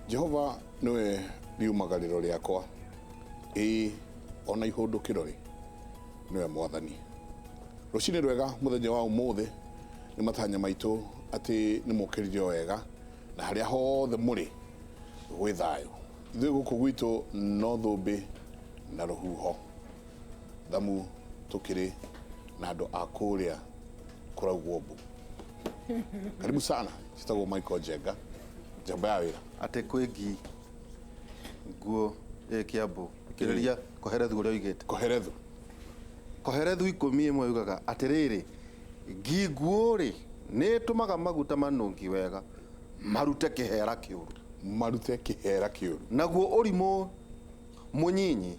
Jehova nĩwe riumagarĩro rĩakwa, ĩĩ ona ihũndũkĩro rĩ, nĩwe Mwathani. Rũcinĩ rwega mũthenya wa ũmũthĩ, nĩ matanya maitũ atĩ nĩ mũkĩrire o wega na harĩa hothe mũrĩ gwĩ thayũ. Ithuĩ gũkũ gwitũ no thũmbĩ na rũhuho, thamu tũkĩrĩ na andũ a kũrĩa kũraugwo mbu. Karibu sana, njĩtagwo Michael Njenga, njamba ya wĩra. Atĩ kwĩ ngi nguo ĩ Kiambu kĩrĩria Koherethu ũrĩa oigĩte. Koherethu. Koherethu 11 yugaga atĩrĩrĩ, ngi nguũ-rĩ, nĩĩtũmaga maguta manungi wega marute kĩheera kĩũru. Marute kĩheera kĩũru. Naguo ũrimũ mũnyinyi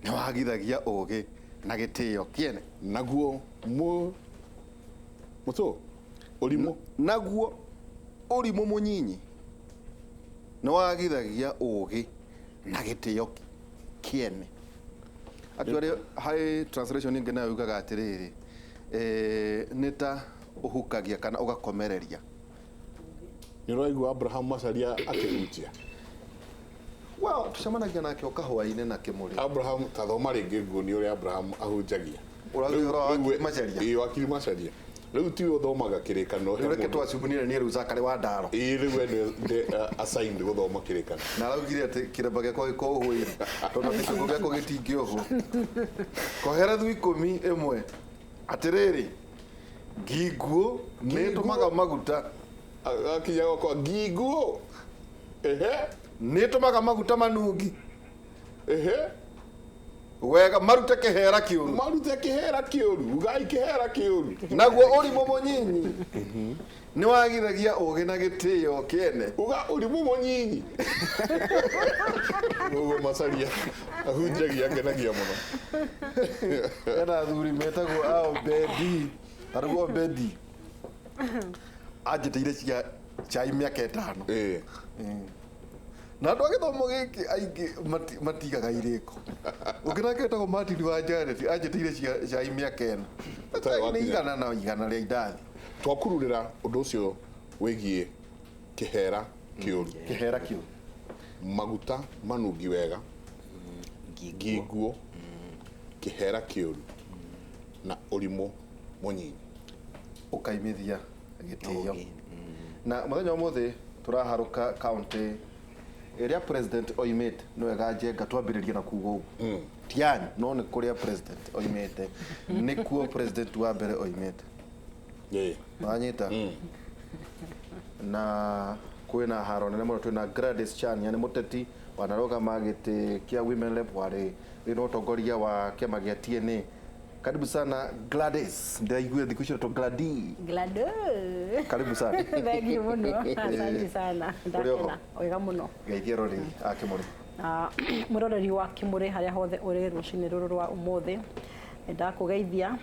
nĩwagithagia ũũgĩ na gĩtĩo kĩene. Naguo mũ mũtũ ũrimũ. Naguo ũrimũ mũnyinyi nĩwagithagia ũũgĩ na gĩtĩo kĩene. Actually harĩ translation ĩngĩ nayo yugaga atĩrĩrĩ, eh, nĩ ta ũhukagia kana ũgakomereria. Nĩ ũraigua Abraham Macharia akĩhunjia? Well, tũcemanagia nake o kahũa-inĩ na kĩmũrĩ. Abraham, ta thoma rĩngĩ nguonie ũrĩa Abraham ahunjagia. Ũrauga ũhoro wa Wakiri Macharia? Ĩĩ, Wakiri Macharia. Rĩu tiwe ũthomaga kĩrĩkanĩro he Rĩu reke mũndũ. twacumbanire niĩ rĩu Zakari wa Ndaro. Ĩĩ, rĩu we nĩwe assigned gũthoma kĩrĩkanĩro. Na araugire atĩ kĩremba gĩakwa gĩkohwo-ĩ, tondũ atĩ kĩongo gĩakwa gĩtingĩohwo. Koherethu 11, atĩrĩrĩ, ngi nguũ nĩ ĩtũmaga maguta. Agakinya gwakwa, ngi nguũ. Ehe. Nĩ ĩtũmaga maguta manungi. Ehe. Wega marute kĩheera kĩũru. Marute kĩheera kĩũru. Ugai kĩheera kĩũru. Naguo ũrimũ mũnyinyi nĩwagithagia ũũgĩ na gĩtĩo kĩene. Uga ũrimũ mũnyinyi. Ũguo Macharia ahunjagia angenagia mũno. Hena athuri metagwo a Obedi. Ta rĩu Obedi anjĩtĩire cia cai mĩaka ĩtano. Ĩĩ. Na andũ a gĩthomo gĩkĩ aingĩ matigaga irĩko. Ũngĩ nake wĩtagwo Martin wa Janet anjĩtĩire cai mĩaka ĩna. Ũtarĩ Nĩ wakinya. igana na igana rĩa indathi. Twakururĩra ũndũ ũcio wĩgiĩ kĩhera kĩũru. Kĩhera kĩũru. Maguta manungi wega, ngi nguũ, kĩhera kĩũru na ũrimũ mũnyinyi. Ũkaimithia gĩtĩo. Na mũthenya wa ũmũthĩ tũraharũka county ĩrĩa president oimĩte. Nĩ wega Njenga twambĩrĩrie na kuga ũguo. Ti yanyu no nĩ kũrĩa president oimĩte. Nĩkuo president wa mbere oimĩte. Wanyita? Na kwĩna haro nene mũno, twĩna Gladys Chania nĩ mũteti wanarũgama gĩtĩ kĩa Women Rep warĩ thĩinĩ wa ũtongoria wa kĩama gĩa TNA. Karibu sana Gladys. Ndĩraiguire thikũ icio to Gladi. Glado. Karibu sana. Thank you mũno. Asante sana. Ũrĩ oho? Ndakena. Wega mũno. Geithia eroreri a Kĩmũrĩ. Mwĩroreri wa Kĩmũrĩ harĩa hothe ũrĩ rũcinĩ rũrũ rwa ũmũthĩ, nĩ ndakũgeithia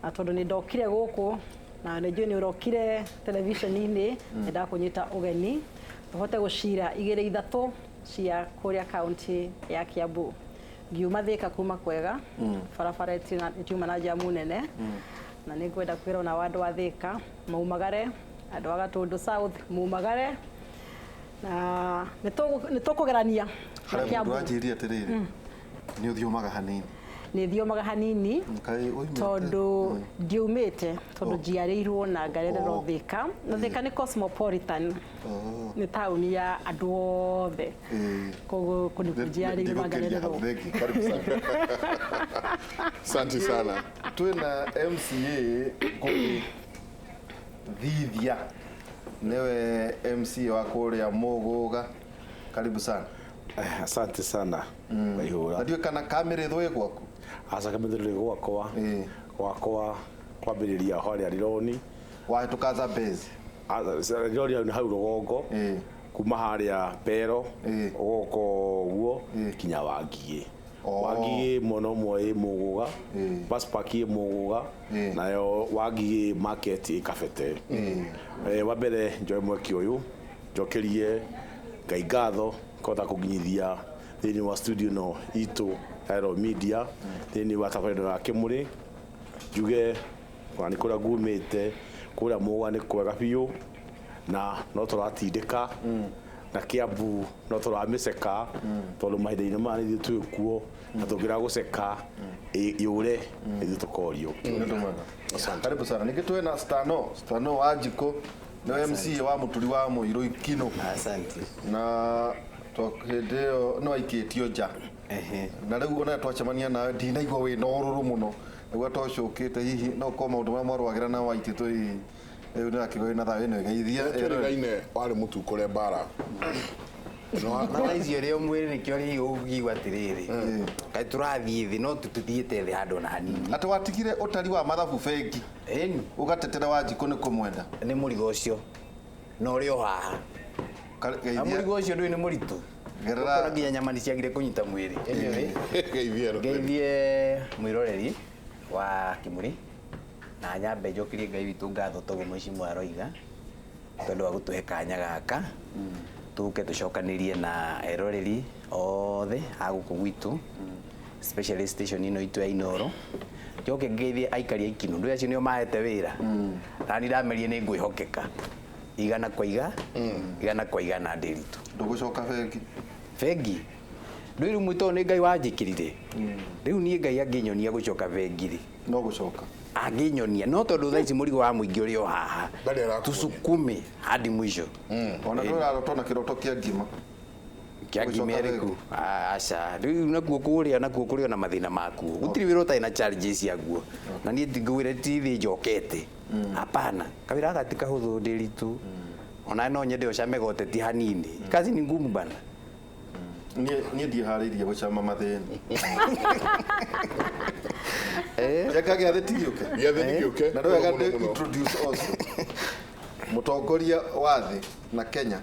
na tondũ nĩ ndokire gũkũ na nĩ njũĩ nĩ ũrokire televisheni-inĩ, nĩ ndakũnyita ũgeni tũhote gũcira igĩrĩ ithatũ cia kũrĩa kaunti ya Kiambu. Ngiuma Thĩka kuma kwega, barabara ĩtiuma na jamu nene, na nĩ ngwenda kwĩra ona andũ a Thĩka maumagare, andũ a Gatũndũ South mumagare, na nĩ tũkũgerania na Harĩa mũndũ Kiambu. anjĩrire atĩrĩrĩ, nĩ ũthiomaga hanini. Nĩ thiomaga hanini Kaĩ oimĩte? tondũ ndiumĩte, tondũ njiarĩirwo na ngarererwo Oh. Thĩka, na Thĩka nĩ cosmopolitan, Oh. nĩ taũni ya andũ othe, koguo kũu nĩkuo njiarĩirwo na Ndigũkĩria ngarererwo. hau, thengiũ. Karibu sana. Asante sana. Twĩna MCA Ngũgĩ Thithia, nĩwe MCA wa kũrĩa Mũgũga. Karibu sana. Asante sana Waihũra. Na ndiũĩ kana Kamĩrĩthũ ĩ gwaku? Aca Kamĩrĩthũ ndĩrĩ gwakwa. Gwakwa kwambĩrĩria harĩa Rironi. Wahĩtũka Zambezi. Rironi hau nĩ hau rũgongo. Kuma harĩa Pero ũgoka ũguo kinya Wangigĩ. Wangigĩ mwena ũmwe ĩ Mũgũga, bus park ĩ Mũgũga, nayo Wangigĩ market ĩ Kabete. Wa mbere njoe mweke ũyũ njokerie Ngai ngatho kũhota kũnginyithia thĩinĩ wa studio ĩno itũ ya Royal Media thĩinĩ wa tabarĩra ĩno ya Kĩmũrĩ. Njuge ona nĩ kũrĩa ngumĩte kũrĩa Mũgũga nĩ kwega biũ na no tũratindĩka. Na Kiambu no tũramĩceka tondũ mahinda-inĩ maya nĩ ithuĩ twĩ kuo na tũngĩra gũceka yũre ithuĩ tũkorio. Nĩ ũndũ mwega. Karibu sana. Ningĩ twĩna Stano, Stano wa Njikũ, nĩwe MCA wa Mũturi wa Mũirũ Ikinũ. Asante. Na hĩndĩ ĩyo nĩ waikĩtio nja. Na rĩu ona twacemania nawe ndinaigua wĩna ũrũrũ mũno. Nĩguo tocũkĩte hihi no ũkorwo maũndũ marĩa mwarũagĩra na waitĩtũ hihi rĩu nĩ akĩgwo wĩna thayũ ĩno ĩgeithia. Twĩrĩgaine warĩ mũtukũ mbara. Na thaa icio rĩ o mwĩrĩ nĩkĩo rĩu ũngiuga atĩrĩrĩ, kaĩ tũrathiĩ thĩ no tũtithiĩte thĩ handũ ona hanini. Atĩ watigire ũtari wa mathabu bengi. Ĩni. Ũgatetera Wanjikũ nĩ kũmwenda. Nĩ mũrigo ũcio na ũrĩ o haha. Na mũrigo ũcio ndũĩ nĩ mũritũ. Gerera nginya nyama nĩ ciagire kũnyita mwĩrĩ. Anyway, Geithie. ngeithie mwĩroreri wa Kĩmũrĩ na nyambe njokerie Ngai witũ ngatho toguo mheshimiwa aroiga tondũ wa gũtũhe kanya gaka tũke tũcokanĩrie na eroreri othe a gũkũ gwitũ, especially station ĩno itũ ya Inooro. Njoke ngeithie aikari a Ikinũ, ndũĩ acio nĩo mahete wĩra na niĩ ndamerie nĩ ngwĩhokeka igana kwa igana kwa igana ndĩritũ. Ndũgũcoka bengi? Bengi ndũĩ rĩu mwĩtoo nĩ Ngai wanjĩkĩrire. Rĩu niĩ Ngai angĩnyonia gũcoka bengi rĩ, no gũcoka angĩnyonia, no tondũ thaa ici mũrigo wa mũingĩ ũrĩ o haha tusukume hadi mwisho. Ona ndũrarota na kĩroto kĩa ngima. Kĩa ngima ĩrĩkũ? Aca, rĩu nakuo kũrĩa nakuo kũrĩ ona mathĩna makuo. Gũtirĩ wĩra ũtarĩ na challenges ciaguo. Na niĩ ndingĩwĩra ti thĩ njokete. Hapana, kawĩra gaka ti kahũthũ ndĩritũ. Ona no nyende ũcame goteti hanini. Kazi ni ngumu bana. Niĩ ndiĩharĩirie gũcama mathĩna. Njenga gĩathĩ ti gĩũke. Gĩathĩ nĩ gĩũke. Na ndwega ndĩ introduce also. Mũtongoria wa thĩ na Kenya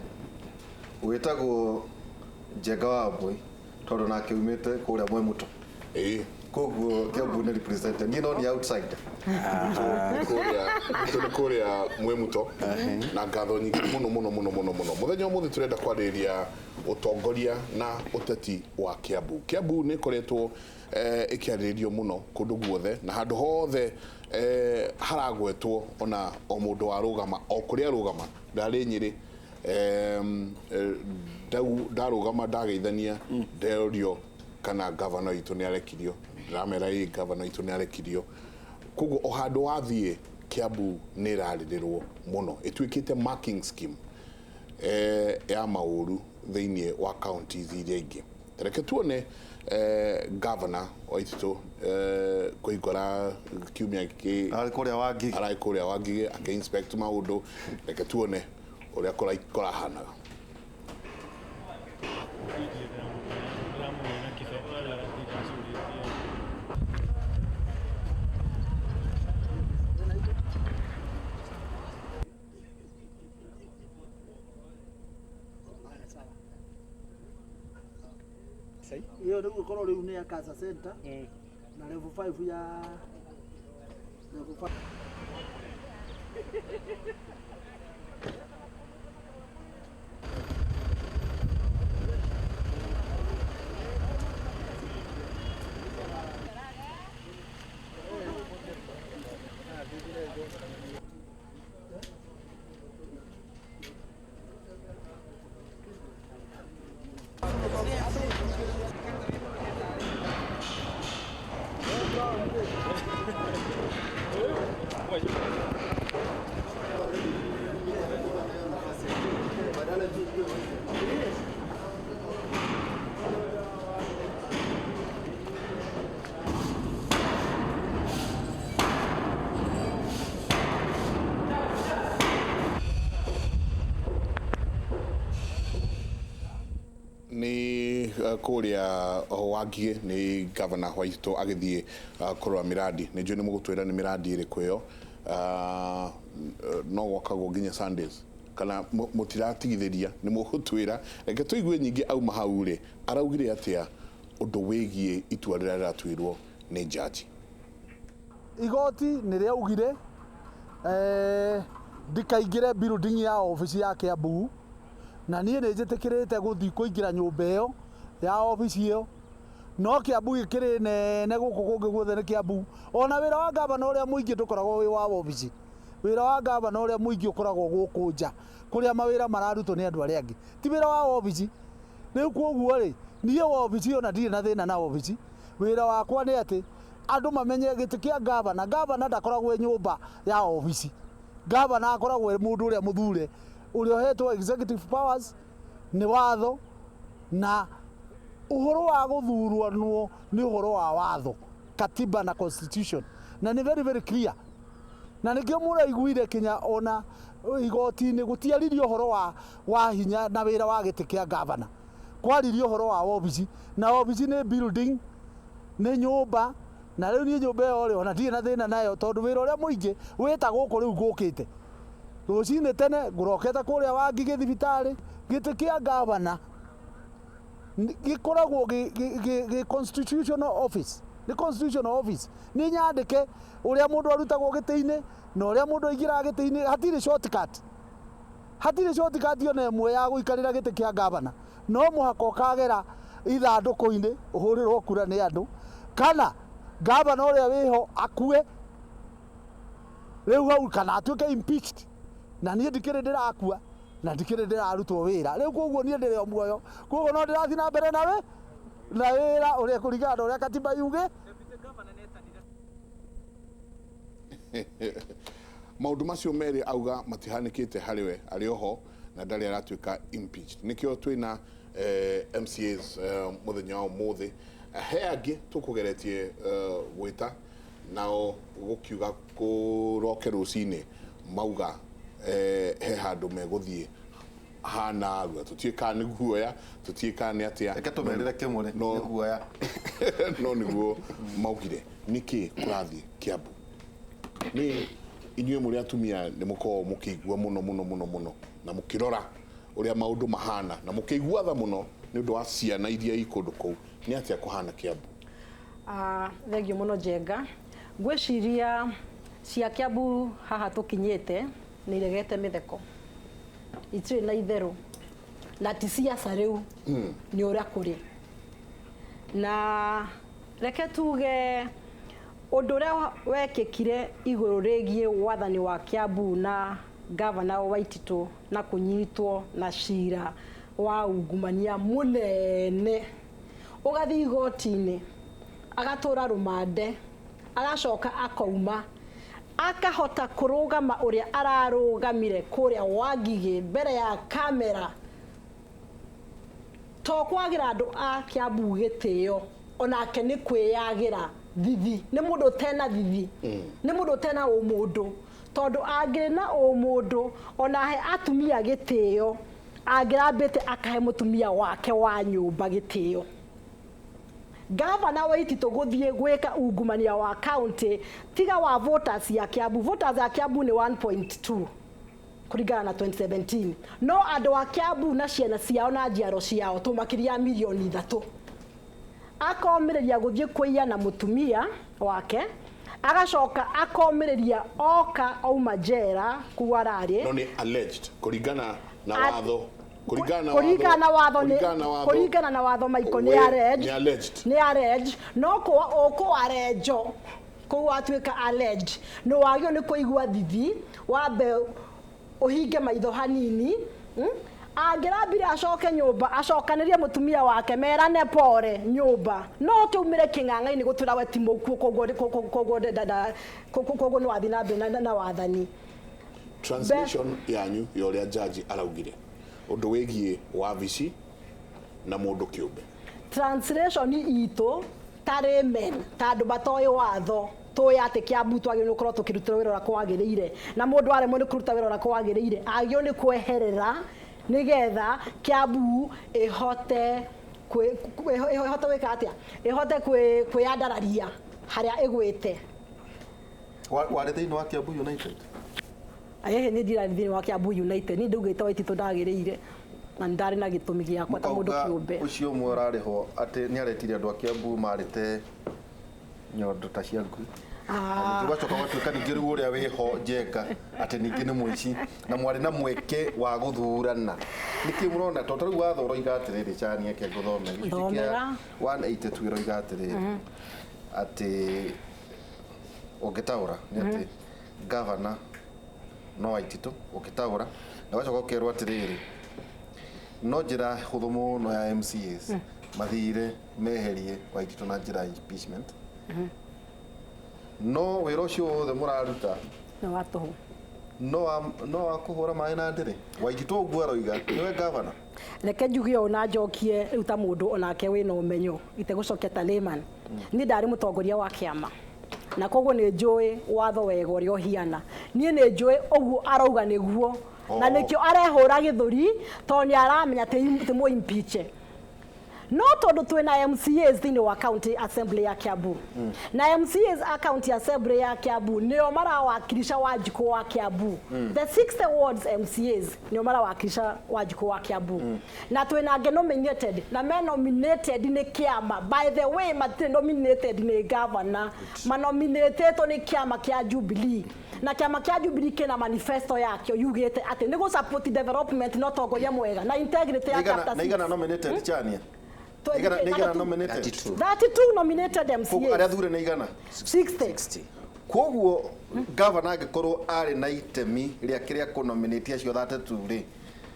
wĩtagwo Njenga wa Wambui tondũ nake umĩte kũrĩa Mwemuto. Koguo Kiambu nĩ represented. Niĩ no ni outsider. Kũrĩa kũrĩa Mwemuto na ngatho nyingĩ mũno mũno mũno mũno mũno. Mũthenya ũmũthĩ tũrenda kwarĩrĩria ũtongoria na ũteti wa Kiambu. Kiambu nĩ ĩkoretwo ĩkĩarĩrĩrio mũno kũndũ guothe na handũ hothe haragwetwo ona o mũndũ warũgama o kũrĩa arũgama. Ndarĩ Nyĩrĩ, ndarũgama ndageithania nderorio kana gavana witũ nĩ arekirio, ndĩramera ĩ gavana witũ nĩ arekirio. Koguo o handũ wathiĩ Kiambu nĩ ĩrarĩrĩrwo mũno, ĩtuĩkĩte marking scheme ya maũru thĩinĩ wa counties iria ingĩ. Reke tuone governor wa Waititu kũhingũra kiumia gĩkĩ arĩ kũrĩa Wangigĩ, arĩ kũrĩa Wangigĩ akĩ inspect maũndũ. Reke tuone ũrĩa kũrahanaga. Iyo rĩu ĩkorwo rĩu nĩ ya Cancer Center na level 5 ya level 5. Ni kũrĩa Wangigĩ nĩ governor Waititu agĩthiĩ kũrora mĩrandi. Nĩ njũĩ nĩ mũgũtwĩra nĩ mĩrandi ĩrĩkũ ĩyo. No gwakagwo nginya Sundays kana mũtiratigithĩria nĩ mũgũtwĩra. Reke tũigue nyingĩ auma hau rĩ araugire atĩa ũndũ wĩgiĩ itua rĩrĩa rĩratuirwo nĩ jaji. Igoti nĩ rĩaugire ndikaingĩre building ya obici ya Kiambu, na niĩ nĩ njĩtĩkĩrĩte gũthiĩ kũingĩra nyũmba ĩyo ya obici ĩyo, no Kiambu gĩkĩrĩ nene gũkũ kũngĩ guothe nĩ Kiambu. Ona wĩra wa gavana ũrĩa mũingĩ ndũkoragwo wĩ wa obici, Wĩra wa gavana ũrĩa mũingĩ ũkoragwo gũkũ nja kũrĩa mawĩra mararutwo nĩ andũ arĩa angĩ, ti wĩra wa obici. Rĩu koguo rĩ, niĩ obici ona ndirĩ na thĩna na obici. Wĩra wakwa nĩ atĩ andũ mamenye gĩtĩ kĩa gavana. Gavana ndakoragwo e nyũmba ya obici. Gavana akoragwo e mũndũ ũrĩa mũthure, ũrĩa ũhetwo executive powers nĩ watho, na ũhoro wa gũthurwo nĩ ũhoro wa watho, katiba na constitution, na nĩ very very clear. Na nĩkĩo mũraiguire kinya ona igoti-inĩ gũtiaririo ũhoro wa hinya na wĩra wa gĩtĩ kĩa gavana. Kwaririo ũhoro wa obici, na obici nĩ building, nĩ nyũmba. Na rĩu niĩ nyũmba ĩyo rĩ, ona ndirĩ na thĩna nayo, tondũ wĩra ũrĩa mũingĩ wĩta gũkũ rĩu ngũkĩte rũcinĩ tene ngũrokete kũrĩa Wangigĩ thibitarĩ. Gĩtĩ kĩa gavana gĩkoragwo gĩ constitutional office, nĩ constitutional office, nĩ nyandĩke ũrĩa mũndũ arutagwo gĩtĩ-inĩ na ũrĩa mũndũ aingĩraga gĩtĩ-inĩ. Hatirĩ shortcut, hatirĩ shortcut ona ĩmwe ya gũikarĩra gĩtĩ kĩa gavana. No mũhaka ũkagera ithandũkũ-inĩ ũhũrĩrwo kura nĩ andũ, kana gavana ũrĩa wĩho akue rĩu hau, kana atuĩke impeached. Na niĩ ndikĩrĩ ndĩrakua na ndikĩrĩ ndĩrarutwo wĩra rĩu, koguo niĩ ndĩrĩ o muoyo, koguo no ndĩrathiĩ na mbere na wĩra ũrĩa kũringana na ũrĩa katiba yuge. Maũndũ macio merĩ auga matihanĩkĩte harĩ we, arĩ oho na ndarĩ aratuĩka impeached. Nĩkĩo twĩna MCAs mũthenya wa ũmũthĩ. He angĩ tũkũgeretie gwĩta nao gũkiuga kũroke rũcinĩ, mauga he handũ megũthiĩ hana arua. Tũtiĩ kana nĩ guoya, tũtiĩ kana nĩ atĩa. Reke tũmerĩre kĩmũrĩ nĩ guoya. No nĩguo maugire. Nĩkĩ kũrathiĩ Kiambu? Nĩ inyuĩ mũrĩ atumia, nĩ mũkoragwo mũkĩigua mũno mũno mũno mũno na mũkĩrora ũrĩa maũndũ mahana na mũkĩigua tha mũno nĩ ũndũ wa ciana iria i kũndũ kũu. Nĩ atĩa kũhana Kiambu? Thengiũ mũno Njenga. Ngwĩciria cia Kiambu haha tũkinyĩte nĩ iregete mĩtheko, itirĩ na itherũ, na ti siasa rĩu, nĩ ũrĩa kũrĩ. Na reke tuge ũndũ ũrĩa wekĩkire igũrũ rĩgiĩ wathani wa Kiambu na gavana Waititũ na kũnyitwo na cira wa ungumania mũnene, ũgathiĩ igoti-inĩ, agatũra rũmande, agacoka akauma, akahota kũrũgama ũrĩa ararũgamire kũrĩa Wangigĩ mbere ya kamera, to kwagĩra andũ a Kiambu gĩtĩo, onake nĩ kwĩyagĩra thithi. Nĩ mũndũ ũtena thithi, nĩ mũndũ ũtena ũmũndũ, tondũ angĩrĩ na ũmũndũ ona he atumia gĩtĩo, angĩrambĩte akahe mũtumia wake wa nyũmba gĩtĩo. Gavana Waititũ gũthiĩ gwĩka ungumania wa county, tiga wa voters ya Kiambu. Voters ya Kiambu nĩ 1.2 kũringana na 2017, no andũ a Kiambu na ciana ciao na njiaro ciao tũmakĩria mirioni 3. Akomĩrĩria gũthiĩ kũiya na mũtumia wake, agacoka akomĩrĩria oka auma njera kuu ararĩ. No nĩ alleged kũringana na watho, kũringana na kũringana na watho nĩ kũringana na watho, Michael, nĩ alleged. Nĩ alleged. Nĩ alleged, no ũkũ arenjo kũu watuĩka alleged, nĩ wagĩrĩirwo nĩ kũigua thithi, wambe ũhinge maitho hanini. Angĩrambire acoke nyũmba, acokanĩrie mũtumia wake, merane pore nyũmba, no tũumĩre kĩng'ang'a-inĩ gũtwĩra we ti mũkuũ, koguo nĩ wathiĩ na mbere na wathani. Translation yanyu ya ũrĩa jaji araugire ũndũ wĩgiĩ wabici na mũndũ kĩũmbe. Translation itũ ta laymen, ta andũ matoĩ watho, tũĩ atĩ Kiambu twagĩrĩirwo gũkorwo tũkĩrutĩrwo wĩra ũrĩa kwagĩrĩire, na mũndũ aremwo nĩ kũruta wĩra ũrĩa kwagĩrĩire agĩrĩirwo nĩ kweherera nĩgetha Kiambu ĩhote ĩhote gwĩka atĩa, ĩhote kwĩyandararia harĩa ĩgwĩte. Warĩ thĩinĩ wa Kiambu United? Ĩhĩ, nĩ ndirarĩ thĩinĩ wa Kiambu United. Niĩ ndaugĩte Waititũ ndagĩrĩire, na nĩ ndarĩ na gĩtũmi gĩakwa ta mũndũ Mũkauga kĩũmbe. Ũcio ũmwe ũrarĩ ho atĩ nĩ aretire andũ a Kiambu marĩte nyondo ta cia ngui. Na ningĩ gwacoka gwatuĩka ningĩ rĩu ũrĩa wĩho Njenga atĩ ningĩ nĩ mũici, na mwarĩ na mweke wa gũthurana. Nĩkĩ mũrona to tarĩu watho ũroiga atĩrĩrĩ, Chani, eke ngũthome gĩcunjĩ kĩa Thomera. 182 ĩroiga atĩrĩrĩ, atĩ ũngĩtaũra nĩ atĩ gavana No Waititu ũkĩtaũra na ũgacoka ũkerwo atĩrĩrĩ, no njĩra hũthũ mũno ya MCAs mathire meherie Waititu na njĩra ya impeachment. No wĩra ũcio wothe mũraruta Nĩ wa tũhũ. No wa kũhũra maĩ na ndĩrĩ. Waititu ũguo aroiga nĩwe gavana. Reke njuge ũũ na njokie rĩu ta mũndũ onake wĩna ũmenyo itegũcokia ta layman. Niĩ ndarĩ mũtongoria wa kĩama na koguo nĩ njũĩ watho wega ũrĩa ũhiana. Niĩ nĩ njũĩ ũguo arauga nĩguo, na nĩkĩo arehũra gĩthũri tondũ nĩ aramenya ti mũ impeach. No tondũ twĩna MCAs thĩinĩ wa county assembly ya Kiambu, na MCAs a county assembly ya Kiambu nĩo marawakilisha Wanjikũ wa Kiambu. The 60 wards MCAs nĩo marawakilisha Wanjikũ wa Kiambu. Na twĩna angĩ nominated, na me nominated nĩ kĩama. By the way, matirĩ nominated nĩ governor, manominatetwo nĩ kĩama kĩa Jubilee, na kĩama kĩa Jubilee kĩna manifesto yakĩo yugĩte atĩ nĩ gũ support development na ũtongoria mwega na integrity ya chapter Na igana nominated Chania? Nĩ igana nominated? 32 nominated Koguo arĩa MCAs. thure nĩ igana? 60. Koguo gavana angĩkorwo arĩ na itemi rĩake rĩa kũnominate acio 32 rĩ,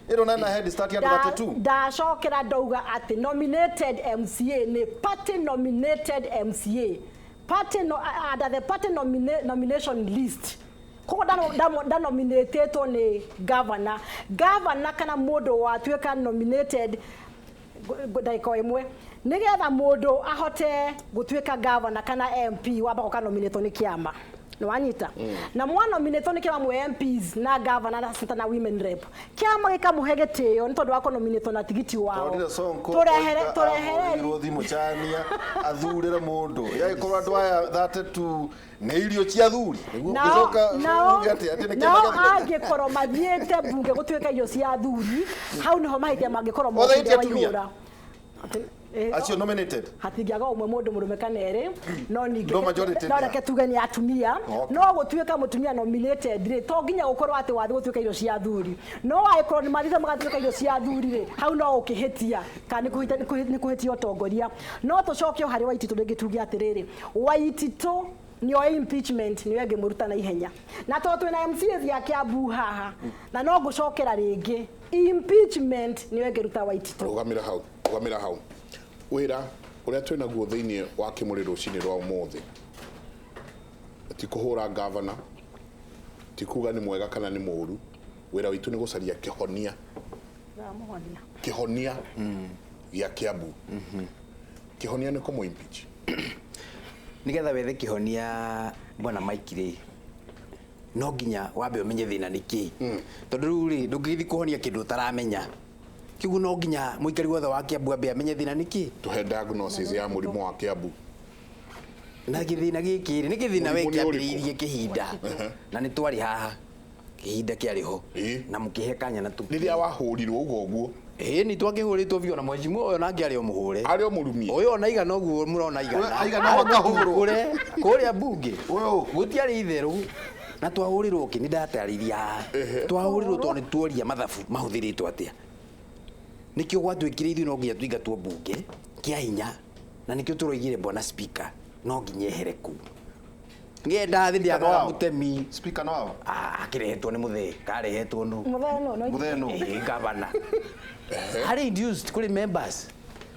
ĩno nana head start ya andũ 32. Ndacokera ndauga atĩ nominated MCA nĩ party nominated MCA, party no, under the party nomination list. Koguo ndanominatetwo nĩ governor. Governor kana mũndũ watuĩka nominated, ndagĩka o ĩmwe, nĩgetha mũndũ ahote gũtuĩka governor kana MP, wamba gũkanominatwo nĩ kĩama. Nĩ wanyita? Na mwanominatwo nĩ kĩama mwe MPs na governor na senator na women rep, kĩama gĩkamũhe gĩtĩo nĩ tondũ wa kũnominatwo na tigiti wao. Tondire Sonko Tũrehere oiga tũrehere ahũrĩirwo thimũ Chania athurĩre mũndũ yagĩkorwo andũ aya 32 nĩ irio cia athuri. Nao Ũgĩcoka nao uge atĩ atĩ nĩ nao kĩama gĩathurire. angĩkorwo mathiĩte mbunge gũtuĩka irio cia athuri, hau nĩho mahĩtia mangĩkorwo Othe mokire ti atumia? Waihũra. Acio nominated. Hatingĩaga ũmwe mũndũ mũrũme kana erĩ, no ningĩ No majority no nĩ reke tuge nĩ atumia. Okay. No gũtuĩka mũtumia nominated rĩ, to nginya gũkorwo atĩ wathiĩ gũtuĩka irio cia athuri. No angĩkorwo nĩ mathiĩte magatuĩka irio cia athuri rĩ, hau no ũkĩhĩtia kana nĩ kũhĩtia ũtongoria. No tũcoke o harĩ Waititũ rĩngĩ tuge atĩrĩrĩ, Waititũ nĩoĩ impeachment nĩyo ĩngĩmũruta na ihenya, na tondũ twĩna MCAs ya Kiambu haha, na no ngũcokera rĩngĩ, impeachment nĩyo ĩngĩruta Waititũ. Rũgamĩra hau, rũgamĩra hau. Wĩra ũrĩa twĩnaguo thĩinĩ wa Kĩmũrĩ rũcinĩ rwa ũmũthĩ ti kũhũra gavana, ti kuga nĩ mwega kana nĩ mũũru. Wĩra witũ nĩ gũcaria kĩhonia. Ndamũhonia. Kĩhonia gĩa Kiambu. Kĩhonia nĩ kũmũ impeach. Nigetha wethe kĩhonia, bwana Mike rĩ, no nginya wambe ũmenye thĩna nĩ kĩ, tondũ rĩu rĩ, ndũngĩgĩthiĩ kũhonia kĩndũ ũtaramenya. Kĩguo no nginya mũikari wothe wa Kiambu ambe amenye thĩna nĩ kĩ. Tũhe diagnosis ya mũrimũ wa Kiambu. Na gĩthĩna gĩkĩ rĩ, nĩ gĩthĩna we Mũrimũ nĩ ũrĩkũ? kĩambĩrĩirie kĩhinda na nĩ twarĩ haha kĩhinda kĩarĩ ho na mũkĩhe kanya na tũ Rĩrĩa wahũrirwo ũguo ũguo. Ĩĩ, nĩ twakĩhũrĩtwo biũ, na mheshimiwa ũyũ nake arĩ o mũhũre. Arĩ o mũrumie. Ũyũ ona igana ũguo mũrona igana. Ũyũ aigana akahũrwo. Kũre kũrĩa mbunge. Ũyũ. Gũtiarĩ itherũ. Na twahũrĩrwo kĩ, nĩ ndatarĩirie haha. Twahũrĩrwo tondũ nĩ tuoria mathabu mahũthĩrĩtwo atĩa. Nĩkĩo gwatuĩkire ithuĩ no nginya tũingatwo mbunge kĩa hinya, na nĩkĩo tũroigire bwana speaker no nginya ehere kũu. Ngenda thĩ ndĩagaga wao. mũtemi. Speaker no wao. Ah, akĩrehetwo nĩ mũthee, karehetwo nũ? Mũthee nũ? No Mũthee nũ? Ĩĩ, gavana. Harĩ induced kũrĩ members.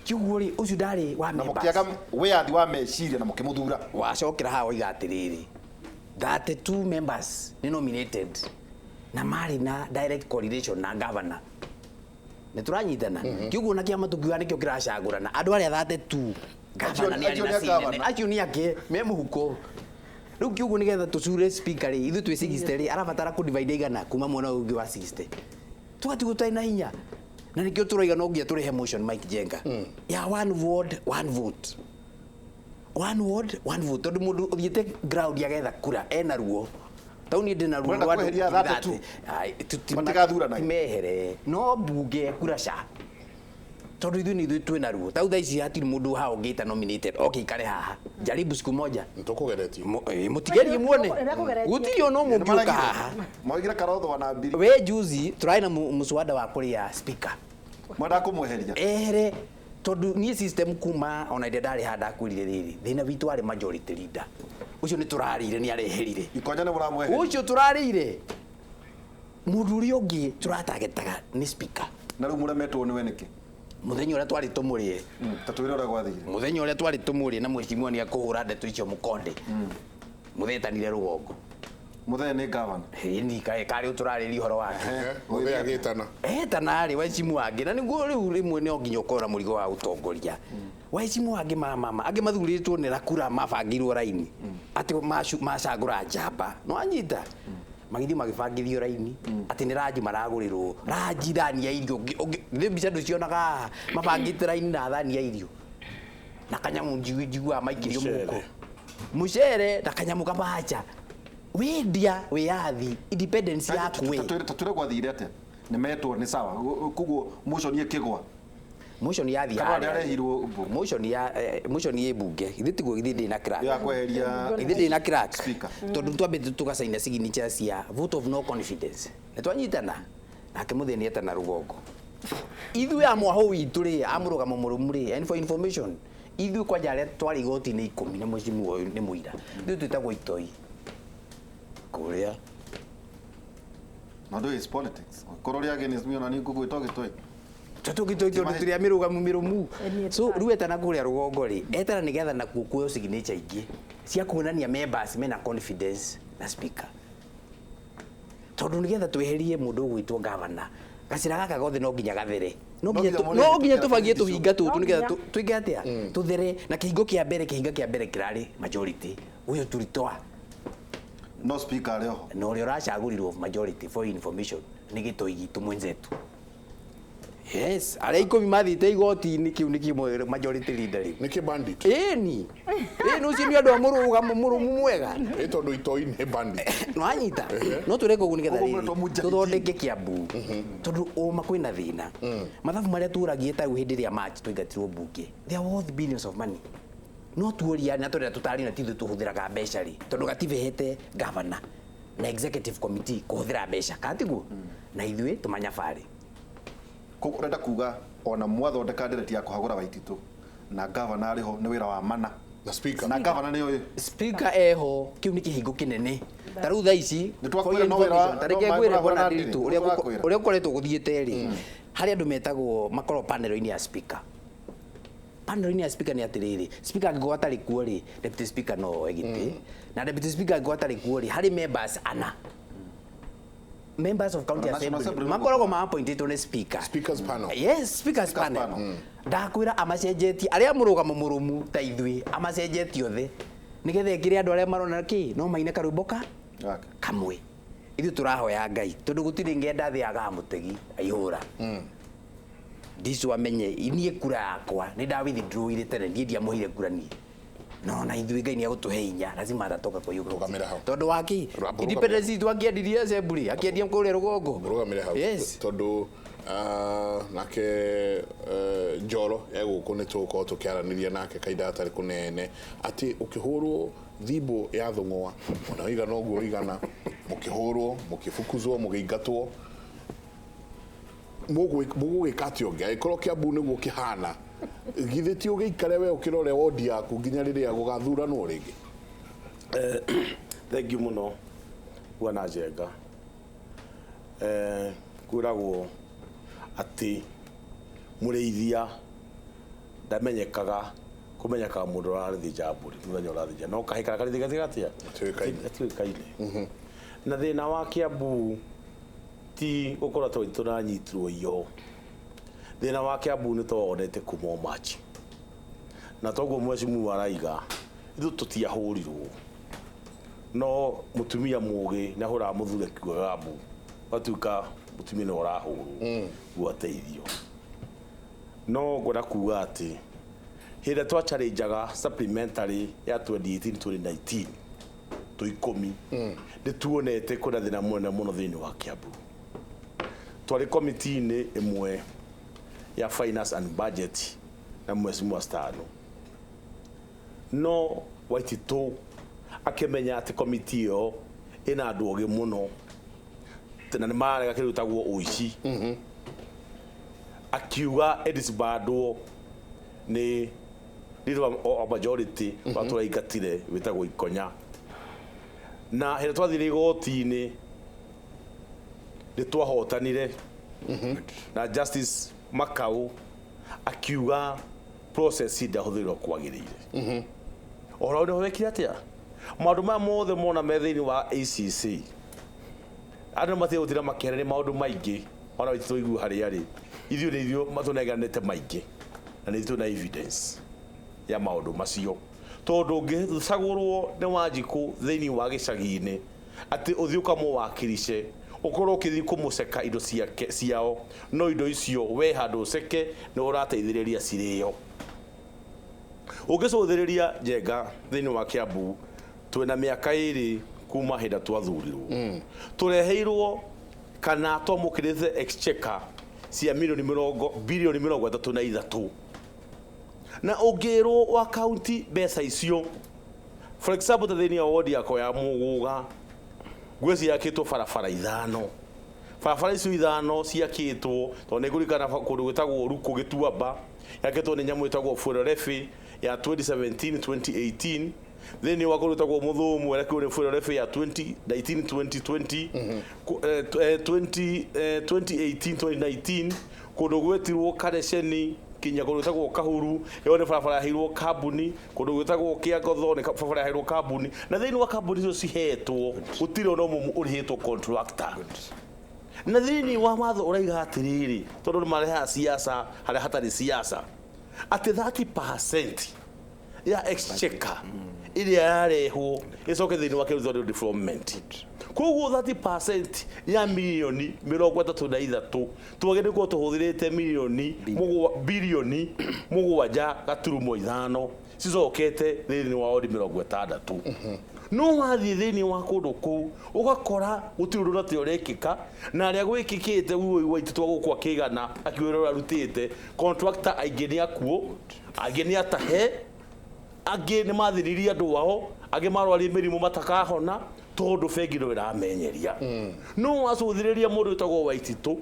Kĩguo rĩ, ũcio ndarĩ wa Na members. mũkĩaga wĩyathi wa meciria na mũkĩmũthura. Wacokera haha woiga atĩrĩrĩ, 32 members nĩ nominated na marĩ na direct correlation na governor. Nĩ tũranyitana? Kĩguo na kĩama tũkiuga nĩkĩo kĩracagũrana andũ arĩa 32, governor nĩ arĩ Acio na nĩ a C nene. governor. Acio nĩ ake me mũhuko. Rĩu kiugo nĩgetha tũcure speaker rĩ, ithuĩ twĩ 60 rĩ, arabatara kũ divide igana kuma mwena ũyũ ũngĩ wa 60, tũgatigwo tũtarĩ na hinya. Na nĩkĩo tũroiga no nginya tũrehe motion, Mike Jenga, ya one ward one vote, one ward one vote, tondũ mũndũ ũthiĩte ground agetha kura ena ruo tau niĩ ndĩna ruo Mũrenda rwa andũ kweheria ngiri 32? 30. Ai, Matigathuranage? Mehere no mbunge kura ca, tondũ ithuĩ nĩ ithuĩ twĩna ruo tau. Thaa ici hatirĩ mũndũ haha ũngĩta nominated oke ikare haha. Jaribu siku moja. Nĩtũkũgeretie. Mũtigerie muone. Nĩmekũgeretie. Gũtirĩ ona ũmwe ũngĩũka haha. Maugire karothwa na mbiri. We juzi tũrarĩ na mũswada wa kũrĩa speaker. Mwendaga kũmweheria. Ehere, tondũ niĩ system kuma ona ĩrĩa ndarĩ haha ndakwĩrire rĩrĩ, thĩna witũ warĩ majority leader ũcio nĩ tũrarĩire, nĩ areherire. Ikonya nĩ mũramweheria. Ũcio tũrarĩire. Mundu uria ungi turatagetaga ni speaker. Na rĩu mũremetwo nĩwe nĩkĩ? Muthenya uria twari tumurie. Ta twĩre ũrĩa gwathire. Muthenya uria twari tumurie na mheshimiwa ni akuhura ndeto icio mukonde. Muthetanire rugongo. Muthee nĩ gavana. Ni kae kari uturariria uhoro wake. Muthee agĩtana. Etana rĩ waheshimu angĩ na nĩguo rĩu rĩmwe no nginya ũkorwo na mũrigo wa ũtongoria. Waheshimu angĩ mama angĩ mathurĩtwo nĩ rakura mabangirwo raini atĩ macagũra njamba no anyita magĩthiĩ magĩbangithio raini atĩ nĩ ranji maragũrĩrwo ranji thani ya irio thĩ mbica ndũcionaga mabangĩte raini na thani ya irio na kanyamũ njiguaga maikirio mũhuko mũcere na kanyamũ kabacha wendia wĩyathi independence yaku we Tatwĩre gwathire atĩa? Nĩ metwo nĩ sawa. Koguo motion ĩkĩgwa. Motion yathi Kana nĩarehirwo mbunge. Motion ya motion ye bunge ithe tiguo githĩ ndĩ na crack. Ya kweheria ithe ndĩ na crack. Speaker. Tondu twambĩte tugacaina signature cia vote of no confidence. Nĩ twanyitana nake mũthĩ etana rũgongo. Ithuĩ a mwaho witũ rĩ a mũrũgamo mũrũmu rĩ and for information ithuĩ kwanja arĩa twarĩ igoti-inĩ 10 na mheshimiwa ũyũ nĩ mũira. Ithuĩ twĩtagwo itoi. Kũrĩa No is politics. Korwo rĩa against me ona niĩ ngũgwĩta gĩtoi. Tũtũgĩtoi tondũ tũrĩ a mĩrũgamo mĩrũmu. So rĩu etana kũrĩa rũgongo rĩ etana nĩgetha nakuo kuoywo signature ingĩ cia kuonania members mena confidence na speaker. Tondũ nĩgetha tweherie mũndũ ũgwĩtwo governor gacĩra gaka gothe no nginya gathere. No nginya tũbangie tũhinga tũtũ nĩgetha twĩke atĩa tũthere na kĩhingo kĩa mbere kĩhinga kĩa mbere kĩrarĩ majority ũyũ turitoa. No speaker arĩ oho. Na ũrĩa ũracagũrirwo majority for information nĩ gĩtoi gitũ mwenzetu. Yes, arĩa 10 mathiĩte igoti-inĩ kĩu nĩ kĩmwe majority leader rĩu. Nĩ kĩ bandit? Ĩni. Ĩni ũcio nĩ andũ a mũrũgamo mũrũmu mwega. Ĩ tondũ itoi nĩ bandit. No anyita. No tũreka ũguo nĩgetha rĩrĩ tũthondeke Kiambu. Tondũ ũma kwĩna thĩna. Mathabu marĩa tũragie ta rĩu hĩndĩ ĩrĩa March twaingatirwo mbunge. They are worth billions of money. No tuoria na tũrĩa tũtarĩ na tithuĩ tũhũthĩraga mbeca rĩ tondũ gatiba ĩhete governor na executive committee kũhũthĩra mbeca kana tiguo na ithuĩ tũmanyabarĩ. Koguo ũrenda kuga ona mwathondeka ndereti ya kũhagũra Waititũ na governor arĩ ho nĩ wĩra wa mana na speaker. Na governor nĩ ũyũ. Speaker eho kĩu nĩ kĩhingo kĩnene. Ta rĩu thaa ici ta reke ngwĩre bwana Ndiritu ũrĩa ũkoretwo gũthiĩte rĩ harĩ andũ metagwo makorwo panel-inĩ ya speaker. Panel-inĩ ya speaker nĩ atĩrĩrĩ speaker angĩkorwo atarĩ kuo rĩ deputy speaker no oe gĩtĩ na deputy speaker angĩkorwo atarĩ kuo rĩ harĩ members ana members of county assembly makoragwo ma appointĩtwo nĩ speaker. Speakers panel. Yes, speakers panel. Ndakwĩra amacenjetie arĩa mũrũgamo mũrũmu ta ithuĩ amacenjetie othe nĩgetha ĩkĩre andũ arĩa marona kĩ no maine karwĩmbo ka kamwe. Ithuĩ tũrahoya Ngai tondũ gũtirĩ ngenda thĩ yagaga mũtegi aihũra. Ndicu amenye niĩ kura yakwa nĩ nda withdraw ire tene niĩ ndiamũheire kura niĩ. No na ithuĩ Ngai nĩ agũtũhe hinya lazima atatoka kwa hiyo tondũ waki independence itũ akĩendirie assembly akĩendia kũrĩa rũgongo. Rũgamĩre hau. Yes. Tondũ nake Njoro egũkũ nĩ tũgũkorwo tũkĩaranĩria nake kahinda gatarĩ kũnene atĩ ũkĩhũrwo thimbo ya thũng'wa ona ũigana ũguo ũigana mũkĩhũrwo mũkĩbukuzwo mũgĩingatwo mũgũgĩka atĩa ũngĩ angĩkorwo Kiambu nĩguo kĩhana githĩ ti ũgĩikare we ũkĩrore wodi yaku nginya rĩrĩa gũgathuranwo rĩngĩ? Thank you mũno bwana Njenga. Kwĩragwo atĩ mũrĩithia ndamenyekaga kũmenyekaga mũndũ ũrarĩthĩnja mbũri mũthenya ũrathĩnja no kahĩ karĩa karĩthĩnja atĩa gatiũĩkaine. Na thĩna wa Kiambu ti gũkorwo tondũ tũranyitirwo iyo. Thĩna wa Kiambu nĩ twawonete kuma o March. Na toguo mheshimiwa araiga ithuĩ tũtiahũrirwo no mũtumia mũgĩ nĩ ahũraga mũthuri akiugaga mbu gatuĩka mũtumia nĩwe ũrahũrwo guo ateithio. No ngwenda kuga atĩ hĩndĩ ĩrĩa twachallengaga supplementary ya 2018 2019 tũ 10 nĩ tuonete kwĩna thĩna mũnene mũno thĩinĩ wa Kiambu. Twarĩ committee-inĩ ĩmwe ya finance and budget na mheshimiwa Stano. No Waititũ akĩmenya atĩ committee ĩyo ĩna andũ ogĩ mũno na nĩ mararega kĩndũ gĩtagwo ũici. Akiuga ĩdisbandwo nĩ leader wa majority wa tũraingatire wĩtagwo Ikonya. Na hĩndĩ twathire igoti-inĩ Nĩ twahotanire na Justice Makau akiuga process ndahũthĩrirwo kwagĩrĩire. Ũhoro ũrĩa wekire atĩa maũndũ maya mothe mona me thĩinĩ wa ACC, andũ matige gũtinda makĩaria maũndũ maingĩ, ona tũigue harĩa arĩ ithuĩ nĩ ithuĩ matũnengeranĩte maingĩ na nĩ ithuĩ twĩna evidence ya maũndũ macio, tondũ ũngĩcagũrwo nĩ Wanjikũ thĩinĩ wa gĩcagi-inĩ atĩ ũthiĩ ũkamũwakirice, ũkorwo ũkĩthiĩ kũmũceka indo ciake ciao, no indo icio we handũ ũceke nĩ ũrateithĩrĩria cirĩo. Ũngĩcũthĩrĩria Njenga thĩinĩ wa Kiambu, twĩna mĩaka 2 kuma hĩndĩ twathurirwo, tũreheirwo kana twamũkĩrĩte exchequer cia milioni mĩrongo bilioni 33, na ũngĩrwo wa kaunti mbeca icio, for example ta thĩinĩ wa wodi yakwa ya Mũgũga, ngwĩciria yakĩtwo barabara 5. Barabara icio 5 ciakĩtwo tondũ nĩ ngũririkana kũndũ gwĩtagwo Ruku Gĩtuamba yakĩtwo nĩ nyamũ ĩtagwo Fuerorefi ya 2017 2018, thĩinĩ wa kũndũ gwĩtagwo Mũthũmũ ĩrakĩrwo nĩ Fuerorefi ya 2019 2020, 2018 2019, kũndũ gwĩtirwo Kareceni kinya kũndũ gwĩtagwo Kahuru, ĩyo nĩ barabara yaheirwo kambuni, kũndũ gwĩtagwo Kĩangotho nĩ barabara yaheirwo kambuni, na thĩinĩ wa kambuni icio cihetwo gũtirĩ ona ũmwe ũrĩhĩtwo contractor. Na thĩinĩ wa watho ũraiga atĩrĩrĩ, tondũ nĩ marehaga siasa harĩa hatarĩ siasa, atĩ 30% ya exchequer ĩrĩa yarehwo ĩcoke thĩinĩ wa territorial development. Koguo 30% ya milioni 33 twagĩrĩirwo gũkorwo tũhũthĩrĩte milioni bilioni 7.5 cicokete thĩinĩ wa wodi 60. No wathiĩ thĩinĩ wa kũndũ kũu ũgakora gũtirĩ ũndũ ũrĩa ũrekĩka, na arĩa gwĩkĩkĩte ũyũ waitũ gũkũ akĩgana akiuga ũrĩa arutĩte contractor aingĩ nĩ akuũ, angĩ nĩ atahe, angĩ nĩ mathĩnirie andũ ao, angĩ marwarie mĩrimũ matakahona tondũ bengi no ĩramenyeria. No wacũthĩrĩria mũndũ wĩtagwo Waititũ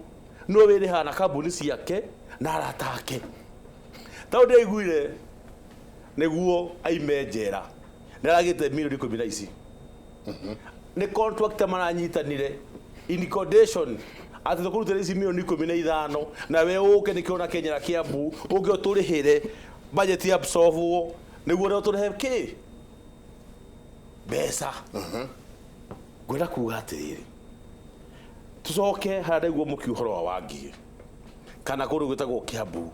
no wĩrĩhaga na kambuni ciake na arata ake. Tondũ ndĩaiguire nĩguo aime njera nĩ aragĩte milioni 10 na ici. Nĩ contractor maranyitanire in condition atĩ tũkũrutĩra ici milioni 15 na we ũke nĩkĩo Kenya na Kiambu ũke ũtũrĩhĩre budget ya absorbwo nĩguo rĩo tũrĩhe kĩ mbeca. Ngwenda kuga atĩrĩrĩ, tũcoke harĩa ndaigua mũkiuga ũhoro wa Wangigĩ kana kũndũ gwĩtagwo Kiambu,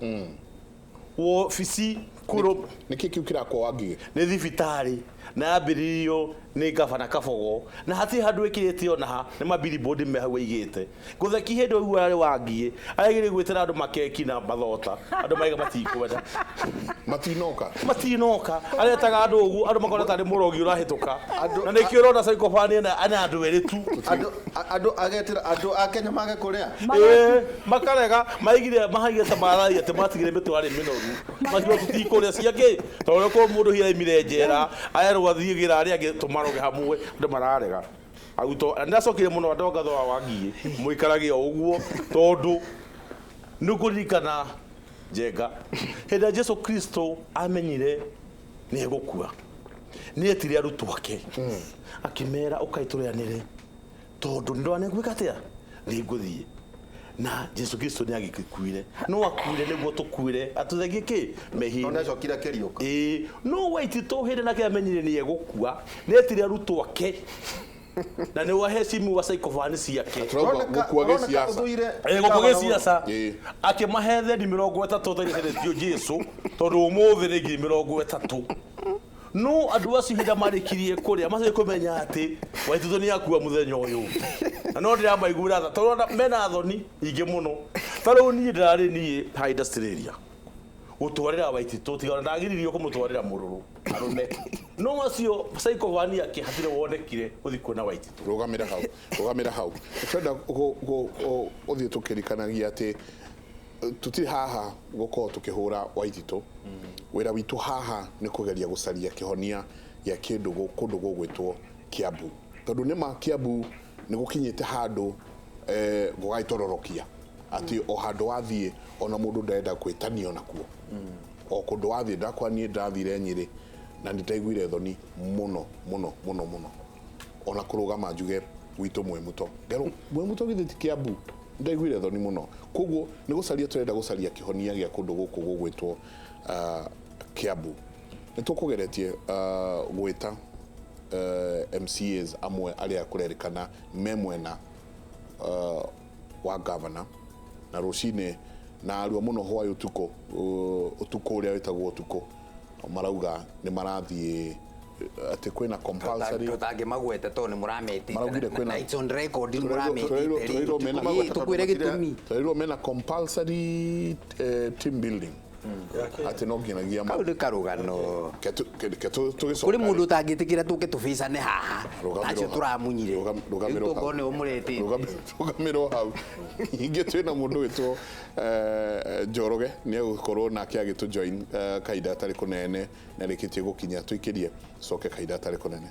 wobici kũrũ Nĩkĩ kĩu kĩrakwo Wangigĩ? Nĩ thibitarĩ na yambĩrĩirio nĩ gabana Kabogo na hatirĩ handũ ĩkĩrĩte ona ha, nĩ mabillboard me hau aigĩte. Ngũtheki hĩndĩ ũguo arĩ Wangigĩ aragĩrĩ gwĩtĩra andũ makeki na mathota, andũ maiga matikwenda, Matinoka. Matinoka, aretaga andũ ũguo andũ makona tarĩ mũrogi ũrahĩtũka, na nĩkĩo ũrona psychopath ena andũ erĩ tu. Andũ agetĩra andũ a Kenya mage kũrĩa. Ĩĩ, makarega maigire mahaigire ta marathi atĩ matigire mĩtwarĩ mĩnoru makiuga tũtikũrĩa ciakĩ, tondũ korwo mũndũ hihi aimire njera arerwo athiĩ gĩra arĩa angĩ tũmaroge hamwe, andũ mararega. Arutwo na ndacokire mũno andũ ngatho wa Wangigĩ mũikarage o ũguo, tondũ nĩ ngũririkana Njenga hĩndĩ ĩrĩa Jesu Kristo amenyire nĩ egũkua, nĩ etire arutwo ake akĩmera ũkai tũrĩanĩre, tondũ nĩ ndona nĩ ngwĩka atĩa, nĩ ngũthiĩ. Na Jesu Kristo nĩ agĩkuire, no akuire nĩguo tũkuire atũthengie kĩ mehia. No nĩacokire akĩriũka. Ĩĩ, no Waititũ hĩndĩ nake amenyire nĩ egũkua, nĩ etire arutwo ake na nĩ wahecimu wa psychophane ciake. Tũrauga gũkua gĩciaca. Gũkua gĩciaca. Ĩĩ. Akĩmahe thendi 30 thaa iria ciendetio Jesu, tondũ ũmũthĩ nĩ ngiri 30. No andũ acio hĩndĩ ĩrĩa marĩkirie kũrĩa macoke kũmenya atĩ Waititũ nĩ akua mũthenya ũyũ. Na no ndĩramaiguĩra tha, tondũ ona mena thoni nyingĩ mũno. Ta rĩu niĩ ndĩrarĩ niĩ ha industrial area gũtwarĩra Waititũ, tiga ona ndagiririo kũmũtwarĩra mũrũrũ arũme. No acio psychophane ake hatirĩ wonekire gũthiĩ kuona Waititũ. Rũgamĩra hau, rũgamĩra hau. Twenda gũthiĩ tũkĩririkanagia atĩ tũtirĩ haha gũkorwo tũkĩhũra Waititũ. Wĩra witũ haha nĩ kũgeria gũcaria kĩhonia gĩa kĩndũ kũndũ gũgwĩtwo Kiambu, tondũ nĩma Kiambu nĩ gũkinyĩte handũ gũgagĩtororokia atĩ o handũ wathiĩ ona mũndũ ndarenda gwĩtanio nakuo. O kũndũ wathiĩ, ndakwa niĩ ndathire Nyĩrĩ na nĩ ndaiguire thoni mũno mũno mũno mũno, ona kũrũgama njuge Gwitũ Mwĩmuto. Ngerwo Mwĩmuto githĩ ti Kiambu? Ndaiguire thoni mũno. Koguo nĩ gũcaria tũrenda gũcaria kĩhonia gĩa kũndũ gũkũ gũgwĩtwo Kiambu. Nĩ tũkũgeretie gwĩta MCAs amwe arĩa kũrerĩkana me mwena wa governor na rũcinĩ na arua mũno hwaĩ ũtukũ, ũtukũ ũrĩa wĩtagwo ũtukũ, marauga nĩ marathiĩ atĩ kwĩna compulsory. Tũtangĩmagweta tondũ nĩ mũrametĩte. Maraugire kwĩna- Na it's on record nĩ Tũrerirwo- tũrerirwo mena- mũrametĩte. Tũkwĩre gĩtũmi. Tũrerirwo mena compulsory team building, atĩ no nginyagia Kau nĩ karũgano. Ke tũgĩcoka Kũrĩ mũndũ ũtangĩtĩkĩra tũke tũbicane haha. Rũgamĩrwo Acio hau. tũramunyire. Rũgamĩrwo Rĩu hau. tũkorwo nĩ ũmũretĩte. Rũgamĩrwo hau. Ningĩ twĩna mũndũ wĩtwo Njoroge, nĩ egũkorwo nake agĩtũ join kahinda gatarĩ kũnene, nĩ arĩkĩtie gũkinya. Tũikĩrie coke kahinda gatarĩ kũnene.